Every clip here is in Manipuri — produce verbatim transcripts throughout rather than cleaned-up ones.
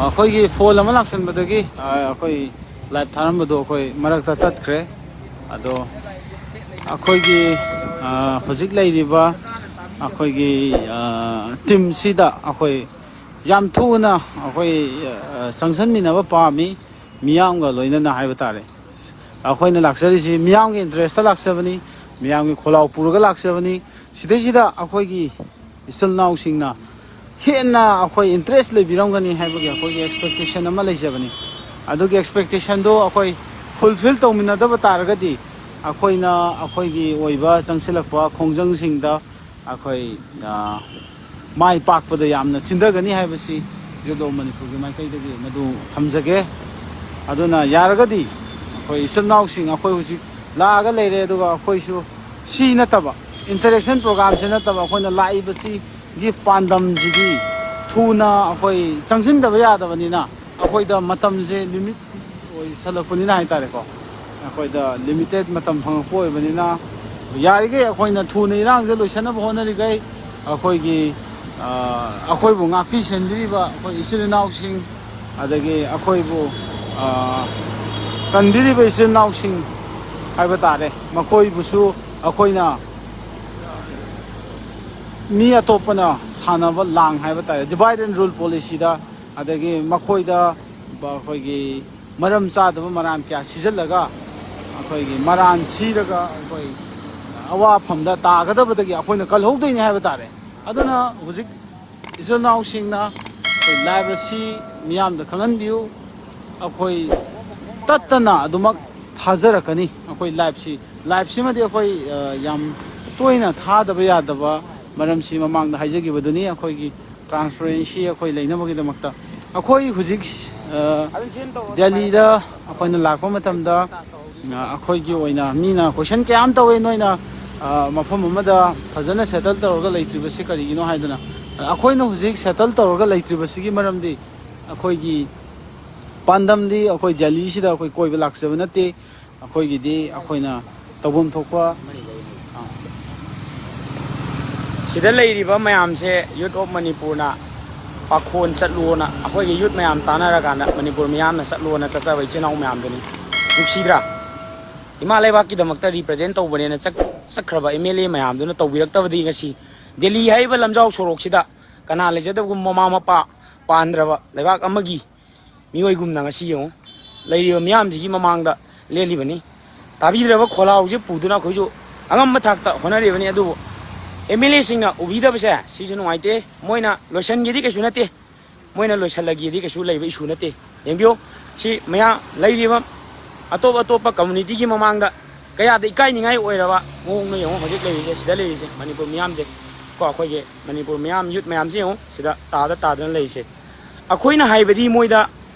ꯑꯩꯈꯣꯏꯒꯤ ꯐꯣꯟ ꯑꯃ ꯂꯥꯛꯁꯟꯕꯗꯒꯤ, ꯑ, ꯑꯩꯈꯣꯏ ꯂꯥꯏꯚ ꯊꯥꯔꯝꯕꯗꯣ ꯑꯩꯈꯣꯏ ꯃꯔꯛꯇ ꯇꯠꯈ꯭ꯔꯦ꯫ ꯑꯗꯣ ꯑꯩꯈꯣꯏꯒꯤ, ꯑ, ꯍꯧꯖꯤꯛ ꯂꯩꯔꯤꯕ ꯑꯩꯈꯣꯏꯒꯤ, ꯑ, ꯇꯤꯝꯁꯤꯗ ꯑꯩꯈꯣꯏ ꯌꯥꯝ ꯊꯨꯅ ꯑꯩꯈꯣꯏ, ꯑ, ꯆꯪꯁꯟꯃꯤꯟꯅꯕ ꯄꯥꯝꯃꯤ, ꯃꯤꯌꯥꯝꯒ ꯂꯣꯏꯅꯅ ꯍꯥꯏꯕ ꯇꯥꯔꯦ꯫ ꯑꯩꯈꯣꯏꯅ ꯂꯥꯛꯆꯔꯤꯁꯤ ꯃꯤꯌꯥꯝꯒꯤ ꯏꯟꯇꯔꯦꯁꯇ ꯂꯥꯛꯆꯕꯅꯤ, ꯃꯤꯌꯥꯝꯒꯤ ꯈꯣꯜꯂꯥꯎ ꯄꯨꯔꯒ ꯂꯥꯛꯆꯕꯅꯤ꯫ ꯁꯤꯗꯩꯁꯤꯗ ꯑꯩꯈꯣꯏꯒꯤ ꯏꯆꯤꯜ ꯏꯅꯥꯎꯁꯤꯡꯅ ꯍꯦꯟꯅ ꯑꯩꯈꯣꯏ ꯏꯟꯇꯔꯦꯁ ꯂꯩꯕꯤꯔꯝꯒꯅꯤ ꯍꯥꯏꯕꯒꯤ ꯑꯩꯈꯣꯏꯒꯤ ꯑꯦꯛꯁꯄꯦꯛꯇꯦꯁꯟ ꯑꯃ ꯂꯩꯖꯕꯅꯤ꯫ ꯑꯗꯨꯒꯤ ꯑꯦꯛꯁꯄꯦꯛꯇꯦꯁꯟꯗꯣ ꯑꯩꯈꯣꯏ ꯐꯨꯜꯐꯤꯜ ꯇꯧꯃꯤꯟꯅꯗꯕ ꯇꯥꯔꯒꯗꯤ, ꯑꯩꯈꯣꯏꯅ ꯑꯩꯈꯣꯏꯒꯤ ꯑꯣꯏꯕ ꯆꯪꯁꯤꯜꯂꯛꯄ ꯈꯣꯡꯖꯪꯁꯤꯡꯗ ꯑꯩꯈꯣꯏ, ꯑ, ꯃꯥꯏ ꯄꯥꯛꯄꯗ ꯌꯥꯝꯅ ꯊꯤꯟꯊꯒꯅꯤ ꯍꯥꯏꯕꯁꯤ ꯖꯨꯗꯣ ꯃꯅꯤꯄꯨꯔꯒꯤ ꯃꯥꯏꯀꯩꯗꯒꯤ ꯃꯗꯨ ꯊꯝꯖꯒꯦ꯫ ꯑꯗꯨꯅ ꯌꯥꯔꯒꯗꯤ ꯑꯩꯈꯣꯏ ꯏꯆꯤꯜ ꯏꯅꯥꯎꯁꯤꯡ ꯑꯩꯈꯣꯏ ꯍꯧꯖꯤꯛ ꯂꯥꯛꯑꯒ ꯂꯩꯔꯦ, ꯑꯗꯨꯒ ꯑꯩꯈꯣꯏꯁꯨ ꯁꯤ ꯅꯠꯇꯕ, ꯏꯟꯇꯔꯦꯛꯁꯟ ꯄ꯭ꯔꯣꯒꯥꯝꯁꯤ ꯅꯠꯇꯕ, ꯑꯩꯈꯣꯏꯅ ꯂꯥꯛꯏꯕꯁꯤꯒꯤ ꯄꯥꯟꯗꯝꯁꯤꯗꯤ ꯊꯨꯅ ꯑꯩꯈꯣꯏ ꯆꯪꯁꯤꯟꯗꯕ ꯌꯥꯗꯕꯅꯤꯅ, ꯑꯩꯈꯣꯏꯗ ꯃꯇꯝꯁꯦ ꯂꯤꯃꯤꯠ ꯑꯣꯏꯁꯜꯂꯛꯄꯅꯤꯅ ꯍꯥꯏꯇꯥꯔꯦꯀꯣ, ꯑꯩꯈꯣꯏꯗ ꯂꯤꯃꯤꯇꯦꯠ ꯃꯇꯝ ꯐꯪꯉꯛꯄ ꯑꯣꯏꯕꯅꯤꯅ, ꯌꯥꯔꯤꯈꯩ ꯑꯩꯈꯣꯏꯅ ꯊꯨꯅ ꯏꯔꯥꯡꯁꯦ ꯂꯣꯏꯁꯤꯟꯅꯕ ꯍꯣꯠꯅꯔꯤꯈꯩ, ꯑꯩꯈꯣꯏꯒꯤ, ꯑ, ꯑꯩꯈꯣꯏꯕꯨ ꯉꯥꯛꯄꯤ ꯁꯦꯟꯕꯤꯔꯤꯕ ꯑꯩꯈꯣꯏ ꯏꯆꯤꯜ ꯏꯅꯥꯎꯁꯤꯡ, ꯑꯗꯒꯤ ꯑꯩꯈꯣꯏꯕꯨ, ꯑ, ꯀꯟꯕꯤꯔꯤꯕ ꯏꯆꯤꯜ ꯏꯅꯥꯎꯁꯤꯡ ꯍꯥꯏꯕ ꯇꯥꯔꯦ, ꯃꯈꯣꯏꯕꯨꯁꯨ ꯑꯩꯈꯣꯏꯅ ꯃꯤ ꯑꯇꯣꯞꯄꯅ ꯁꯥꯟꯅꯕ ꯂꯥꯡ ꯍꯥꯏꯕ ꯇꯥꯔꯦ, divide and rule policyꯗ, ꯑꯗꯒꯤ ꯃꯈꯣꯏꯗ ꯑꯩꯈꯣꯏꯒꯤ ꯃꯔꯝ ꯆꯥꯗꯕ ꯃꯔꯥꯟ ꯀꯌꯥ ꯁꯤꯖꯤꯜꯂꯒ, ꯑꯩꯈꯣꯏꯒꯤ ꯃꯔꯥꯟ ꯁꯤꯔꯒ ꯑꯩꯈꯣꯏ ꯑꯋꯥꯐꯝꯗ ꯇꯥꯒꯗꯕꯗꯒꯤ ꯑꯩꯈꯣꯏꯅ ꯀꯜꯍꯧꯗꯣꯏꯅꯤ ꯍꯥꯏꯕ ꯇꯥꯔꯦ꯫ ꯑꯗꯨꯅ ꯍꯧꯖꯤꯛ ꯏꯆꯤꯜ ꯏꯅꯥꯎꯁꯤꯡꯅ ꯑꯩꯈꯣꯏ ꯂꯥꯏꯚ ꯑꯁꯤ ꯃꯤꯌꯥꯝꯗ ꯈꯪꯍꯟꯕꯤꯌꯨ꯫ ꯑꯩꯈꯣꯏ ꯇꯠꯇꯅ ꯑꯗꯨꯃꯛ ꯊꯥꯖꯔꯛꯀꯅꯤ꯫ ꯑꯩꯈꯣꯏ ꯂꯥꯏꯚꯁꯤ, ꯂꯥꯏꯚꯁꯤꯃꯗꯤ ꯑꯩꯈꯣꯏ, ꯑ, ꯌꯥꯝ ꯇꯣꯏꯅ ꯊꯥꯗꯕ ꯌꯥꯗꯕ ꯃꯔꯝꯁꯤ ꯃꯃꯥꯡꯗ ꯍꯥꯏꯖꯈꯤꯕꯗꯨꯅꯤ, ꯑꯩꯈꯣꯏꯒꯤ ꯇ꯭ꯔꯥꯟꯁꯄꯔꯦꯟꯁꯤ ꯑꯩꯈꯣꯏ ꯂꯩꯅꯕꯒꯤꯗꯃꯛꯇ꯫ ꯑꯩꯈꯣꯏ ꯍꯧꯖꯤꯛ, ꯑ, ꯗꯦꯜꯂꯤꯗ ꯑꯩꯈꯣꯏꯅ ꯂꯥꯛꯄ ꯃꯇꯝꯗ, ꯑ, ꯑꯩꯈꯣꯏꯒꯤ ꯑꯣꯏꯅ ꯃꯤꯅ ꯀꯣꯏꯁꯟ ꯀꯌꯥ ꯑꯃ ꯇꯧꯋꯦ, ꯅꯣꯏꯅ ꯑ, ꯃꯐꯝ ꯑꯃꯗ ꯐꯖꯅ ꯁꯦꯇꯜ ꯇꯧꯔꯒ ꯂꯩꯇ꯭ꯔꯤꯕꯁꯤ ꯀꯔꯤꯒꯤꯅꯣ ꯍꯥꯏꯗꯨꯅ, ꯑꯩꯈꯣꯏꯅ ꯍꯧꯖꯤꯛ ꯁꯦꯇꯜ ꯇꯧꯔꯒ ꯂꯩꯇ꯭ꯔꯤꯕꯁꯤꯒꯤ ꯃꯔꯝꯗꯤ ꯑꯩꯈꯣꯏꯒꯤ ꯄꯥꯟꯗꯝꯗꯤ ꯑꯩꯈꯣꯏ ꯗꯦꯜꯂꯤꯁꯤꯗ ꯑꯩꯈꯣꯏ ꯀꯣꯏꯕ ꯂꯥꯛꯆꯕ ꯅꯠꯇꯦ꯫ ꯑꯩꯈꯣꯏꯒꯤꯗꯤ ꯑꯩꯈꯣꯏꯅ ꯇꯧꯐꯝ ꯊꯣꯛꯄ, ꯑ, ꯁꯤꯗ ꯂꯩꯔꯤꯕ ꯃꯌꯥꯝꯁꯦ Youth of ꯃꯅꯤꯄꯨꯔꯅ ꯄꯥꯈꯣꯟ ꯆꯠꯂꯣꯅ, ꯑꯩꯈꯣꯏꯒꯤ ꯌꯨꯠ ꯃꯌꯥꯝ ꯇꯥꯟꯅꯔꯀꯥꯟꯗ ꯃꯅꯤꯄꯨꯔ ꯃꯤꯌꯥꯝꯅ ꯆꯠꯂꯣꯅ ꯆꯠꯆꯕ ꯏꯆꯤꯜ ꯏꯅꯥꯎ ꯃꯌꯥꯝꯗꯨꯅꯤ꯫ ꯅꯨꯡꯁꯤꯗ꯭ꯔꯥ? ꯏꯃꯥ ꯂꯩꯕꯥꯛꯀꯤꯗꯃꯛꯇ ꯔꯤꯄ꯭ꯔꯖꯦꯟ ꯇꯧꯕꯅꯦꯅ ꯆꯠ-, ꯆꯠꯈ꯭ꯔꯕ ꯑꯦꯝ ꯑꯦꯜ ꯑꯦ ꯃꯌꯥꯝꯗꯨꯅ ꯇꯧꯕꯤꯔꯛꯇꯕꯗꯤ ꯉꯁꯤ ꯗꯦꯜꯂꯤ ꯍꯥꯏꯔꯤꯕ ꯂꯝꯖꯥꯎ ꯁꯣꯔꯣꯛꯁꯤꯗ ꯀꯅꯥ ꯂꯩꯖꯗꯕꯒꯨꯝ ꯃꯃꯥ ꯃꯄꯥ ꯄꯥꯟꯗ꯭ꯔꯕ ꯂꯩꯕꯥꯛ ꯑꯃꯒꯤ ꯃꯤꯑꯣꯏꯒꯨꯝꯅ ꯉꯁꯤ ꯌꯦꯡꯉꯨ, ꯂꯩꯔꯤꯕ ꯃꯤꯌꯥꯝꯁꯤꯒꯤ ꯃꯃꯥꯡꯗ ꯂꯦꯜꯂꯤꯕꯅꯤ꯫ ꯇꯥꯕꯤꯗ꯭ꯔꯕ ꯈꯣꯜꯂꯥꯎꯁꯦ ꯄꯨꯗꯨꯅ ꯑꯩꯈꯣꯏꯁꯨ ꯑꯉꯝꯕ ꯊꯥꯛꯇ ꯍꯣꯠꯅꯔꯤꯕꯅꯤ꯫ ꯑꯗꯨꯕꯨ ꯑꯦꯝ ꯑꯦꯜ ꯑꯦꯁꯤꯡꯅ ꯎꯕꯤꯗꯕꯁꯦ ꯁꯤꯁꯨ ꯅꯨꯡꯉꯥꯏꯇꯦ꯫ ꯃꯣꯏꯅ ꯂꯣꯏꯁꯤꯟꯒꯦꯗꯤ ꯀꯩꯁꯨ ꯅꯠꯇꯦ, ꯃꯣꯏꯅ ꯂꯣꯏꯁꯤꯜꯂꯒꯦꯗꯤ ꯀꯩꯁꯨ ꯂꯩꯕ ꯏꯁꯨ ꯅꯠꯇꯦ꯫ ꯌꯦꯡꯕꯤꯌꯨ, ꯁꯤ ꯃꯌꯥꯝ ꯂꯩꯔꯤꯕ ꯑꯇꯣꯞ ꯑꯇꯣꯞꯄ ꯀꯝꯃꯨꯅꯤꯇꯤꯒꯤ ꯃꯃꯥꯡꯗ ꯀꯌꯥꯗ ꯏꯀꯥꯏꯅꯤꯡꯉꯥꯏ ꯑꯣꯏꯔꯕ ꯃꯑꯣꯡꯅꯣ ꯌꯦꯡꯉꯨ꯫ ꯍꯧꯖꯤꯛ ꯂꯩꯔꯤꯁꯦ, ꯁꯤꯗ ꯂꯩꯔꯤꯁꯦ ꯃꯅꯤꯄꯨꯔ ꯃꯤꯌꯥꯝꯁꯦ, ꯀꯣ, ꯑꯩꯈꯣꯏꯒꯤ ꯃꯅꯤꯄꯨꯔ ꯃꯤꯌꯥꯝ, ꯌꯨꯠ ꯃꯌꯥꯝꯁꯦ ꯌꯦꯡꯉꯨ, ꯁꯤꯗ ꯇꯥꯗ ꯇꯥꯗꯅ ꯂꯩꯔꯤꯁꯦ꯫ ꯑꯩꯈꯣꯏꯅ ꯍꯥꯏꯕꯗꯤ ꯃꯣꯏꯗ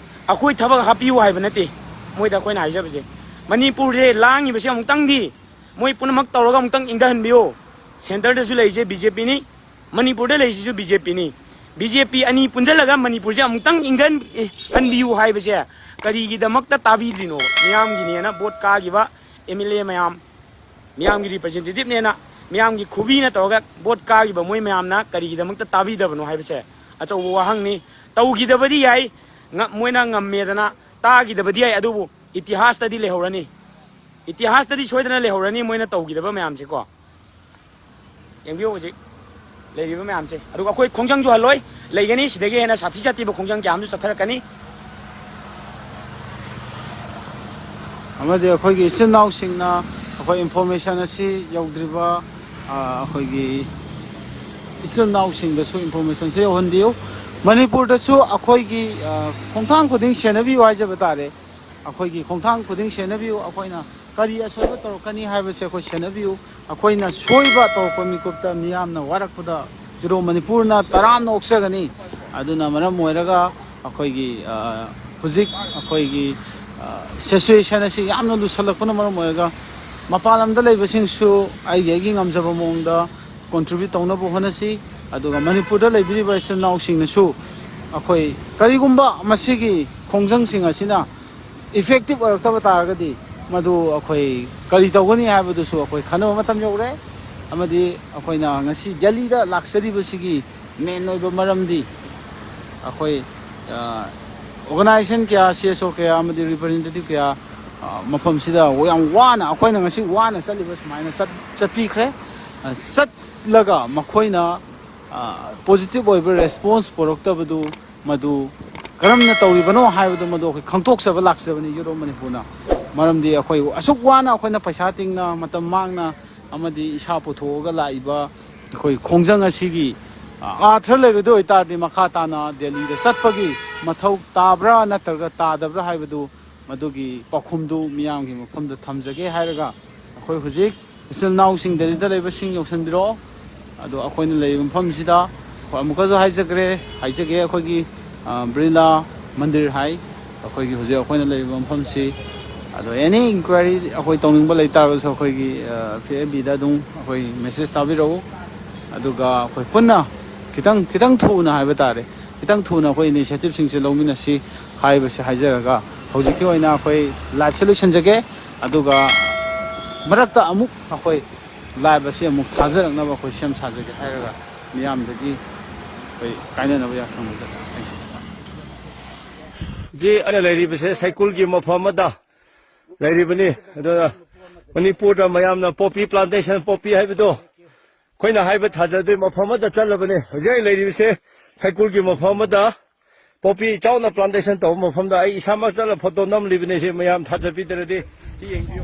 ꯑꯩꯈꯣꯏ ꯊꯕꯛ ꯍꯥꯞꯄꯤꯌꯨ ꯍꯥꯏꯕ ꯅꯠꯇꯦ꯫ ꯃꯣꯏꯗ ꯑꯩꯈꯣꯏꯅ ꯍꯥꯏꯖꯕꯁꯦ, ꯃꯅꯤꯄꯨꯔꯁꯦ ꯂꯥꯡꯉꯤꯕꯁꯦ ꯑꯃꯨꯛꯇꯪꯗꯤ ꯃꯣꯏ ꯄꯨꯝꯅꯃꯛ ꯇꯧꯔꯒ ꯑꯃꯨꯛꯇꯪ ꯏꯪꯊꯍꯟꯕꯤꯌꯨ꯫ ꯁꯦꯟꯇꯔꯗꯁꯨ ꯂꯩꯔꯤꯁꯦ ꯕꯤ ꯖꯦ ꯄꯤꯅꯤ, ꯃꯅꯤꯄꯨꯔꯗ ꯂꯩꯔꯤꯁꯤꯁꯨ ꯕꯤ ꯖꯦ ꯄꯤꯅꯤ꯫ ꯕꯤ ꯖꯦ ꯄꯤ ꯑꯅꯤ ꯄꯨꯟꯁꯤꯜꯂꯒ ꯃꯅꯤꯄꯨꯔꯁꯦ ꯑꯃꯨꯛꯇꯪ ꯏꯪꯊꯍꯟꯕꯤꯌꯨ ꯍꯥꯏꯕꯁꯦ ꯀꯔꯤꯒꯤꯗꯃꯛꯇ ꯇꯥꯕꯤꯗ꯭ꯔꯤꯅꯣ? ꯃꯤꯌꯥꯝꯒꯤꯅꯦꯅ ꯚꯣꯠ ꯀꯥꯈꯤꯕ ꯑꯦꯝ ꯑꯦꯜ ꯑꯦ ꯃꯌꯥꯝ, ꯃꯤꯌꯥꯝꯒꯤ ꯔꯤꯄ꯭ꯔꯖꯦꯟꯇꯦꯇꯤꯞꯅꯦꯅ, ꯃꯤꯌꯥꯝꯒꯤ ꯈꯨꯕꯤꯅ ꯇꯧꯔꯒ ꯚꯣꯠ ꯀꯥꯈꯤꯕ ꯃꯣꯏ ꯃꯌꯥꯝꯅ ꯀꯔꯤꯒꯤꯗꯃꯛꯇ ꯇꯥꯕꯤꯗꯕꯅꯣ ꯍꯥꯏꯕꯁꯦ ꯑꯆꯧꯕ ꯋꯥꯍꯪꯅꯤ꯫ ꯇꯧꯈꯤꯗꯕꯗꯤ ꯌꯥꯏ, ꯉ-, ꯃꯣꯏꯅ ꯉꯝꯃꯦꯗꯅ ꯇꯥꯈꯤꯗꯕꯗꯤ ꯌꯥꯏ, ꯑꯗꯨꯕꯨ ꯏꯇꯤꯍꯥꯁꯇꯗꯤ ꯂꯩꯍꯧꯔꯅꯤ꯫ ꯏꯇꯤꯍꯥꯁꯇꯗꯤ ꯁꯣꯏꯗꯅ ꯂꯩꯍꯧꯔꯅꯤ ꯃꯣꯏꯅ ꯇꯧꯈꯤꯗꯕ ꯃꯌꯥꯝꯁꯦꯀꯣ꯫ ꯌꯦꯡꯕꯤꯌꯨ ꯍꯧꯖꯤꯛ ꯂꯩꯔꯤꯕ ꯃꯌꯥꯝꯁꯦ꯫ ꯑꯗꯨꯒ ꯑꯩꯈꯣꯏ ꯈꯣꯡꯖꯪꯁꯨ ꯍꯜꯂꯣꯏ, ꯂꯩꯒꯅꯤ꯫ ꯁꯤꯗꯒꯤ ꯍꯦꯟꯅ ꯁꯥꯊꯤ ꯁꯥꯊꯤꯕ ꯈꯣꯡꯖꯪ ꯀꯌꯥ ꯑꯃꯁꯨ ꯆꯠꯊꯔꯛꯀꯅꯤ꯫ ꯑꯃꯗꯤ ꯑꯩꯈꯣꯏꯒꯤ ꯏꯆꯤꯜ ꯏꯅꯥꯎꯁꯤꯡꯅ ꯑꯩꯈꯣꯏ ꯏꯟꯐꯣꯔꯃꯦꯁꯟ ꯑꯁꯤ ꯌꯧꯗ꯭ꯔꯤꯕ, ꯑ, ꯑꯩꯈꯣꯏꯒꯤ ꯏꯆꯤꯜ ꯏꯅꯥꯎꯁꯤꯡꯗꯁꯨ ꯏꯟꯐꯣꯔꯃꯦꯁꯟꯁꯦ ꯌꯧꯍꯟꯕꯤꯌꯨ꯫ ꯃꯅꯤꯄꯨꯔꯗꯁꯨ ꯑꯩꯈꯣꯏꯒꯤ, ꯑ, ꯈꯣꯡꯊꯥꯡ ꯈꯨꯗꯤꯡ ꯁꯦꯟꯅꯕꯤꯌꯨ ꯍꯥꯏꯖꯕ ꯇꯥꯔꯦ꯫ ꯑꯩꯈꯣꯏꯒꯤ ꯈꯣꯡꯊꯥꯡ ꯈꯨꯗꯤꯡ ꯁꯦꯟꯅꯕꯤꯌꯨ꯫ ꯑꯩꯈꯣꯏꯅ ꯀꯔꯤ ꯑꯁꯣꯏꯕ ꯇꯧꯔꯛꯀꯅꯤ ꯍꯥꯏꯕꯁꯦ ꯑꯩꯈꯣꯏ ꯁꯦꯟꯅꯕꯤꯌꯨ꯫ ꯑꯩꯈꯣꯏꯅ ꯁꯣꯏꯕ ꯇꯧꯔꯛꯄ ꯃꯤꯀꯨꯞꯇ ꯃꯤꯌꯥꯝꯅ ꯋꯥꯔꯛꯄꯗ ꯖꯤꯔꯣ ꯃꯅꯤꯄꯨꯔꯅ ꯇꯔꯥꯝꯅ ꯑꯣꯛꯆꯒꯅꯤ꯫ ꯑꯗꯨꯅ ꯃꯔꯝ ꯑꯣꯏꯔꯒ ꯑꯩꯈꯣꯏꯒꯤ, ꯑ, ꯍꯧꯖꯤꯛ ꯑꯩꯈꯣꯏꯒꯤ, ꯑ, ꯁꯤꯆꯨꯋꯦꯁꯟ ꯑꯁꯤ ꯌꯥꯝꯅ ꯂꯨꯁꯜꯂꯛꯄꯅ ꯃꯔꯝ ꯑꯣꯏꯔꯒ ꯃꯄꯥꯟ ꯂꯝꯗ ꯂꯩꯕꯁꯤꯡꯁꯨ ꯑꯩꯒꯤ ꯑꯩꯒꯤ ꯉꯝꯖꯕ ꯃꯑꯣꯡꯗ contribute ꯇꯧꯅꯕ ꯍꯣꯠꯅꯁꯤ꯫ ꯑꯗꯨꯒ ꯃꯅꯤꯄꯨꯔꯗ ꯂꯩꯕꯤꯔꯤꯕ ꯏꯆꯤꯜ ꯏꯅꯥꯎꯁꯤꯡꯅꯁꯨ ꯑꯩꯈꯣꯏ ꯀꯔꯤꯒꯨꯝꯕ ꯃꯁꯤꯒꯤ ꯈꯣꯡꯖꯪꯁꯤꯡ ꯑꯁꯤꯅ effective ꯑꯣꯏꯔꯛꯇꯕ ꯇꯥꯔꯒꯗꯤ, ꯃꯗꯨ ꯑꯩꯈꯣꯏ ꯀꯔꯤ ꯇꯧꯒꯅꯤ ꯍꯥꯏꯕꯗꯨꯁꯨ ꯑꯩꯈꯣꯏ ꯈꯟꯅꯕ ꯃꯇꯝ ꯌꯧꯔꯦ꯫ ꯑꯃꯗꯤ ꯑꯩꯈꯣꯏꯅ ꯉꯁꯤ ꯗꯦꯜꯂꯤꯗ ꯂꯥꯛꯆꯔꯤꯕꯁꯤꯒꯤ main ꯑꯣꯏꯕ ꯃꯔꯝꯗꯤ, ꯑꯩꯈꯣꯏ ꯑꯣꯔꯒꯅꯥꯏꯖꯦꯁꯟ ꯀꯌꯥ, C S O ꯀꯌꯥ ꯑꯃꯗꯤ representative ꯀꯌꯥ, ꯑ, ꯃꯐꯝꯁꯤꯗ ꯌꯥꯝ ꯋꯥꯅ, ꯑꯩꯈꯣꯏꯅ ꯉꯁꯤ ꯋꯥꯅ ꯆꯠꯂꯤꯕ ꯁꯨꯃꯥꯏꯅ ꯆꯠ-, ꯆꯠꯄꯤꯈ꯭ꯔꯦ꯫ ꯑ, ꯆꯠꯂꯒ ꯃꯈꯣꯏꯅ positive ꯑꯣꯏꯕ response ꯄꯨꯔꯛꯇꯕꯗꯨ, ꯃꯗꯨ ꯀꯔꯝꯅ ꯇꯧꯔꯤꯕꯅꯣ ꯍꯥꯏꯕꯗꯨ, ꯃꯗꯨ ꯑꯩꯈꯣꯏ ꯈꯪꯗꯣꯛꯆꯕ ꯂꯥꯛꯆꯕꯅꯤ, ꯌꯨꯔꯣꯞ ꯃꯅꯤꯄꯨꯔꯅ꯫ ꯃꯔꯝꯗꯤ ꯑꯩꯈꯣꯏ ꯑꯁꯨꯛ ꯋꯥꯅ ꯑꯩꯈꯣꯏꯅ ꯄꯩꯁꯥ ꯇꯤꯡꯅ, ꯃꯇꯝ ꯃꯥꯡꯅ ꯑꯃꯗꯤ ꯏꯁꯥ ꯄꯨꯊꯣꯛꯑꯒ ꯂꯥꯛꯏꯕ ꯑꯩꯈꯣꯏ ꯈꯣꯡꯖꯪ ꯑꯁꯤꯒꯤ, ꯑ, ꯑꯥꯔꯊ ꯂꯩꯔꯨꯗꯣꯏ ꯑꯣꯏꯇꯥꯔꯗꯤ, ꯃꯈꯥ ꯇꯥꯅ ꯗꯦꯜꯂꯤꯗ ꯆꯠꯄꯒꯤ ꯃꯊꯧ ꯇꯥꯕ꯭ꯔꯥ ꯅꯠꯇ꯭ꯔꯒ ꯇꯥꯗꯕ꯭ꯔꯥ ꯍꯥꯏꯕꯗꯨ, ꯃꯗꯨꯒꯤ ꯄꯥꯎꯈꯨꯝꯗꯨ ꯃꯤꯌꯥꯝꯒꯤ ꯃꯐꯝꯗ ꯊꯝꯖꯒꯦ ꯍꯥꯏꯔꯒ, ꯑꯩꯈꯣꯏ ꯍꯧꯖꯤꯛ ꯏꯆꯤꯜ ꯏꯅꯥꯎꯁꯤꯡ ꯗꯦꯜꯂꯤꯗ ꯂꯩꯕꯁꯤꯡ ꯌꯧꯁꯤꯟꯕꯤꯔꯛꯑꯣ꯫ ꯑꯗꯣ ꯑꯩꯈꯣꯏꯅ ꯂꯩꯔꯤꯕ ꯃꯐꯝꯁꯤꯗ ꯑꯩꯈꯣꯏ ꯑꯃꯨꯛꯀꯁꯨ ꯍꯥꯏꯖꯈ꯭ꯔꯦ, ꯍꯥꯏꯖꯒꯦ, ꯑꯩꯈꯣꯏꯒꯤ, ꯑ, ꯕ꯭ꯔꯤꯂꯥ ꯃꯟꯗꯤꯔ ꯍꯥꯏ꯫ ꯑꯩꯈꯣꯏꯒꯤ ꯍꯧꯖꯤꯛ ꯑꯩꯈꯣꯏꯅ ꯂꯩꯔꯤꯕ ꯃꯐꯝꯁꯤ꯫ ꯑꯗꯣ any inquiry ꯑꯩꯈꯣꯏ ꯇꯧꯅꯤꯡꯕ ꯂꯩꯇꯥꯔꯒꯁꯨ ꯑꯩꯈꯣꯏꯒꯤ, ꯑ, F B ꯗ ꯑꯗꯨꯝ ꯑꯩꯈꯣꯏ message ꯊꯥꯕꯤꯔꯛꯎ꯫ ꯑꯗꯨꯒ ꯑꯩꯈꯣꯏ ꯄꯨꯟꯅ ꯈꯤꯇꯪ, ꯈꯤꯇꯪ ꯊꯨꯅ ꯍꯥꯏꯕ ꯇꯥꯔꯦ, ꯈꯤꯇꯪ ꯊꯨꯅ ꯑꯩꯈꯣꯏ initiative ꯁꯤꯡꯁꯦ ꯂꯧꯃꯤꯟꯅꯁꯤ ꯍꯥꯏꯕꯁꯦ ꯍꯥꯏꯖꯔꯒ, ꯍꯧꯖꯤꯛꯀꯤ ꯑꯣꯏꯅ ꯑꯩꯈꯣꯏ live ꯁꯦ ꯂꯣꯏꯁꯤꯟꯖꯒꯦ꯫ ꯑꯗꯨꯒ ꯃꯔꯛꯇ ꯑꯃꯨꯛ ꯑꯩꯈꯣꯏ live ꯑꯁꯤ ꯑꯃꯨꯛ ꯊꯥꯖꯔꯛꯅꯕ ꯑꯩꯈꯣꯏ ꯁꯦꯝ ꯁꯥꯖꯒꯦ ꯍꯥꯏꯔꯒ, ꯃꯤꯌꯥꯝꯗꯒꯤ ꯑꯩꯈꯣꯏ ꯀꯥꯏꯅꯅꯕ ꯌꯥꯊꯪ ꯅꯤꯖꯔꯤ꯫ Thank you꯫ ꯍꯧꯖꯤꯛ ꯑꯩꯅ ꯂꯩꯔꯤꯕꯁꯦ ꯁꯥꯏꯀꯨꯜꯒꯤ ꯃꯐꯝ ꯑꯃꯗ ꯂꯩꯔꯤꯕꯅꯤ꯫ ꯑꯗꯨꯅ ꯃꯅꯤꯄꯨꯔꯗ ꯃꯌꯥꯝꯅ poppy plantation, poppy ꯍꯥꯏꯕꯗꯣ ꯑꯩꯈꯣꯏꯅ ꯍꯥꯏꯕ ꯊꯥꯖꯗꯦ, ꯃꯐꯝ ꯑꯃꯗ ꯆꯠꯂꯕꯅꯤ꯫ ꯍꯧꯖꯤꯛ ꯑꯩ ꯂꯩꯔꯤꯕꯁꯦ ꯁꯥꯏꯀꯨꯜꯒꯤ ꯃꯐꯝ ꯑꯃꯗ, poppy ꯆꯥꯎꯅ plantation ꯇꯧꯕ ꯃꯐꯝꯗ꯫ ꯑꯩ ꯏꯁꯥꯃꯛ ꯆꯠꯂ photo ꯅꯝꯂꯤꯕꯅꯤ꯫ ꯁꯤ ꯃꯌꯥꯝ ꯊꯥꯖꯕꯤꯗ꯭ꯔꯗꯤ ꯁꯤ ꯌꯦꯡꯕꯤꯌꯨ꯫